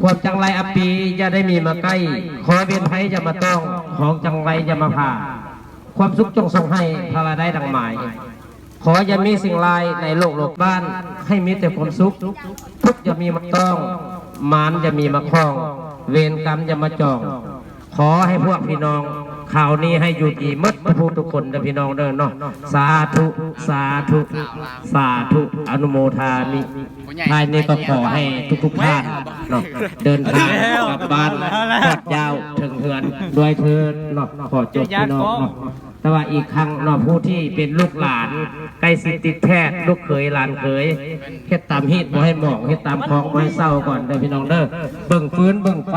ຄວາມຈັງໄລອັບປີຢ່າໄດ້ມີມາໃກ້, ຂໍເວນໄພຢ່າມາຕ້ອງ, ຂອງຈັງໄລຢ່າມາຜ່າ, ຄວາມສຸກຈົ່ງສົ່ງໃຫ້, ພາລາໄດ້ດັ່ງໝາຍ. ຂໍຢ່າມີສິ່ງລາຍໃນໂລກໂລກບ້ານ, ໃຫ້ມີແຕ່ຄວາມສຸກ, ທຸກຢ່າມີມາຕ້ອງ, ມານຢ່າມີມາຂ້ອງ, ເວນກຳຢ່າມາຈອງ. ຂໍໃຫ້ພວກພີ່ນ້ອງຄາວນີ້ໃຫ້ຢູ່ດີໝົດທຸກຜູ້ທຸກຄົນເດີພີ່ນ້ອງເດີເນາະ. ສາທຸ ສາທຸ ສາທຸ ອະນຸໂມທາມິ. ທ້າຍນີ້ກໍຂໍໃຫ້ທຸກໆທ່ານເນາະ ເດີນທາງກັບບ້ານຮອດຍາວເຖິງເຮືອນດ້ວຍເທີ້ນເນາະ. ຂໍຈົບພີ່ນ້ອງເນາະ. ແຕ່ວ່າອີກຄັ້ງເນາະ ຜູ້ທີ່ເປັນລູກຫຼານໃກ້ຊິຕິດແພດ ລູກເຂີຍຫຼານເຂີຍ ເຮັດຕາມຮີດບໍ່ໃຫ້ໝອງ ເຮັດຕາມຄອງບໍ່ໃຫ້ເຊົາກ່ອນເດີພີ່ນ້ອງເດີ. ເບິ່ງຟືນເບິ່ງໄຟ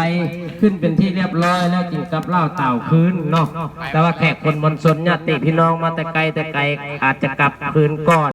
ຂຶ້ນເປັນທີ່ລຽບຮ້ອຍແລ້ວ ຈຶ່ງກັບເລົ່າຕາວຄືນເນາະ. ແຕ່ວ່າແຂກຄົນມວນຊົນ ຍາດຕິພີ່ນ້ອງມາແຕ່ໄກແຕ່ໄກ ອາດຈະກັບຄືນກ່ອນ.